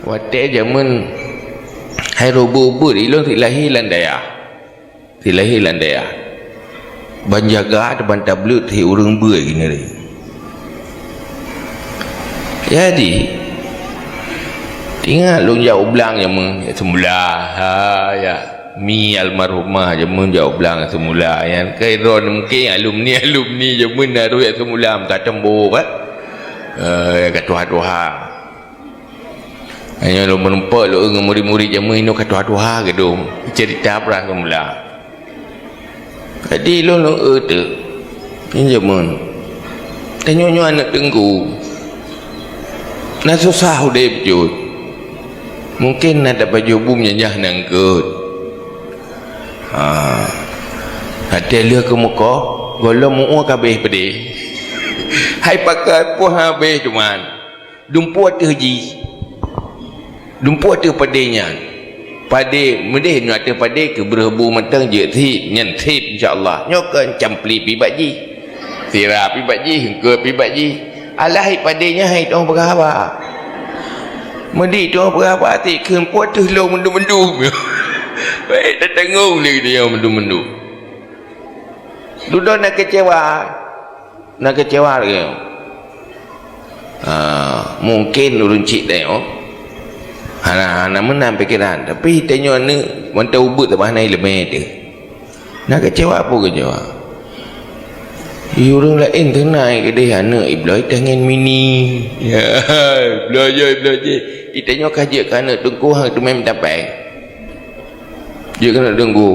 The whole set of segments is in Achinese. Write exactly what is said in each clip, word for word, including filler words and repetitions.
Watée jameun hai roh beuet-beuet, ilôn sit lahé lam dayah. Sit lahé lam dayah. Ban jaga teuh ban tableut sit ureuëng beuet geuneuri. Jadi, ingat lôn jak u blang jameun, jak seumula, ha, ya. Mi almarhumah jameun jak u blang seumula. Nyan keu droe mungken alumni-alumni jameun na roh jak seumula meutateumbok, kan? Eh, ka tuha-tuha. Hanya lôn meurumpok lôn ngon murit-murit jameun inoe ka tuha-tuha geudong. Cerita peurang seumula. Jadi lôn lôn eu teuk. Nyan jameun. Tanyoe nyoe aneuk teungku. Na susah udeb jeuet. Mungken na tapajoh bu meunyan nyang nangkot. Ha. Até lheueh keumeukoh, gohlom mu'ue ka abéh peudeh. Hai pakai poh habéh teuma. Dumpeue ateueh jih. Dumpeue ateueh padé nyan. Padé meudeh nyoe ateueh padé keubreueh bu mantong jeuet sip, nyan sip insya Allah. Nyoe kon campli pih bak jih. Sira pih bak jih, eungkôt pih bak jih. Alah padé nyan hai tueng peugah haba. Meudi tueng peugah haba tik kheun peue ateueh lôn meundum-meundum. Baik tatanggong lé geutanyoe meundum-meundum. Dudoe na keucewa. Na keucewa lagée nyoe. Ha, mungken ureuëng chik tanyoe hana, hana meunan pikeran, tapi tanyoe aneuk mantong ubeuet tabah na iéleumé teuh. Na keucewa peue keucewa? Di ureuëng laén teunai keudeh aneuk ibloe tangen mini. Ya, ibloe jih, ibloe jih. Di tanyoe ka jeuet keu aneuk teungku hana teumé meutampai. Jeuet keuneuk deunggu.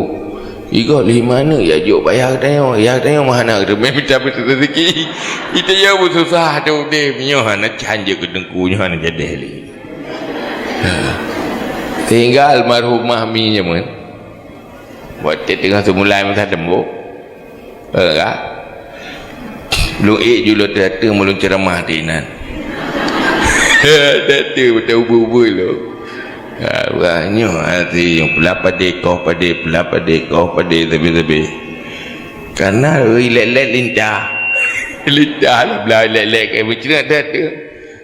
Igob lhima aneuk ya jok bak yah geutanyoe. Yah geutanyoe meuhana geuteumé mita beureuzeukii. Geutanyoe beususah ateueh udeb nyoe hana can jeuet keu teungku nyoe hana jadeh lé. Ha. Sehingga almarhumah mi nyoe meunan. Watée teungoh seumulai masa teumbok. Eh, ka? Lôn ék ju lôn teuka-teuka meulôn ceuramah di inan. Teuka-teuka beutôi ubeuet-ubeuet lôn. Ha, wah, nyoe hase nyoe, peula padé, koh padé, peula padé, koh padé, sabe-sabe. Kareuna ilét-lét lincah. Lincah lah, blah ilét-lét, kai meucreuk teuka-teuka.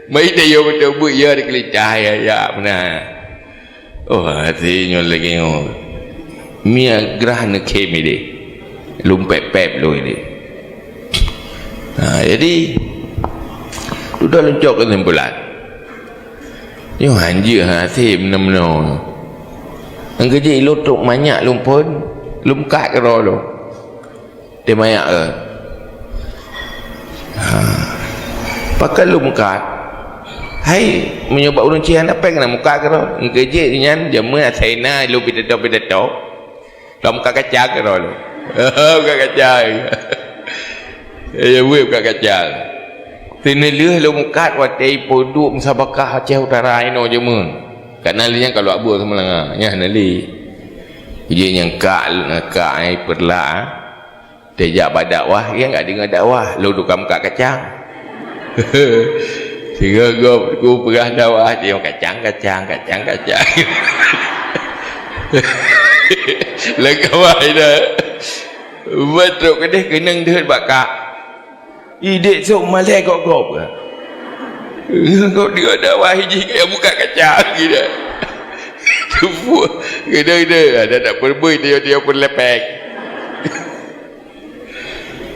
Mai tayoe beutôi ubeuet, ya, dikeulintah, ya, ya, meunan. Oh, hase nyoe lagée nyoe. Mie grah neukhém ideh. Lumpet pep lôn ideh. Ha, jadi, dudoe lôn cok keusimpulan. Nyoe hanjeuet hase meunoe-meunoe. Nyang keujeuet ilôn trok manyak lôn phon, lôn kat keudroe lôn. Teumayak ke? Ha. Pakon lôn mukat? Hai, meunyoe bak ureuëng Cina péng na mukat keudroe. Engkejek nyan jameun asai na lôn pidato-pidato. Lôn mukat kacang keudroe lôn. Mukat kacang. Ya, weh mukat kacang. Sinoe lheueh lôn mukat watée ipeuduek musabakah Aceh Utara inoe jameun. Karena lheueh nyan ka lôn buet seumeulanga. Nyan na lé. Ijih nyang kak, kak ai peureulak. Teujak bak dakwah, nyang ka deungoe dakwah, lôn tukang mukat kacang. Sigoe gob ku peugah dakwah, dia kacang, kacang, kacang, kacang. Leugawai dah. Beutôi keudeh keunong deuhet bak kak. Idek sok malée gob-gob ka. Gob dia dakwah ijih kaya mukat kacang gitu. Teupuih. Gede-gede, ada tak perbui dia, dia perlepek.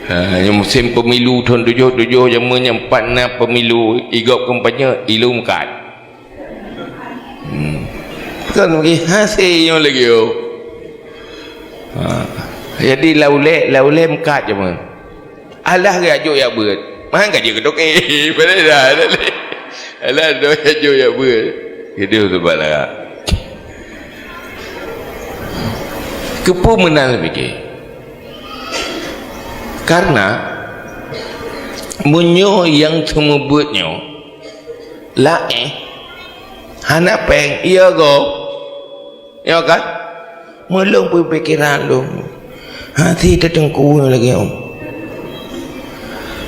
Ha, nyang musim pemilu thon tujoh tujoh jameun nyang pat na pemilu, igob kampanye, ilung kat. Hmm. Kan lagi hase nyoe lagi, oh. Ha. Jadi laulek, laulek meukat jameun. Alah geujok jak beuet. Mah ka jeuet keu toke. Padahai dah, dah lé. Alah dah jok jak beuet. Keudeh tu bala. Keupeue meunan pike? Karena meunyoe nyang seumeubeuet nyoe laén hana péng, iya gob. Ya kan? Meulong peupikiran lom. Hati teutengku lagi om.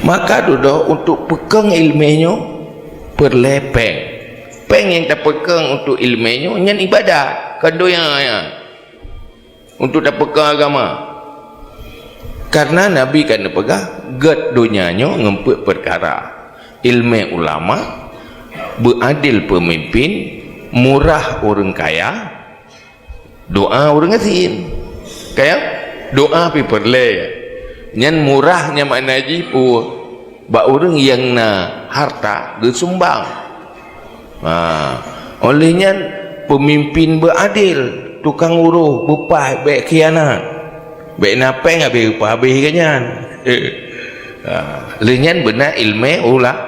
Maka dudoe untuk peukong ilmu nyoe peureulée péng. Péng nyang tapeukong untuk ilmu nyoe nyan ibadat, kon donya nyan. Untuk tapeukong agama. Karena Nabi ka neupeugah, gét donya nyoe ngon peuet peukara. Ilmu ulama, beuadil peumimpin, murah ureuëng kaya, doa ureuëng gasien. Kaya, doa pih peureulée. Nyan murah nyan makna jih peue? Bak ureuëng nyang na harta geusumbang. Ha, oleh nyan peumimpin beuadil, tukang uroh beupaih, bék khianat. Bék na péng habéh upah habéh geuh nyan. Ha, lheueh nyan beuna iéleumé ula-,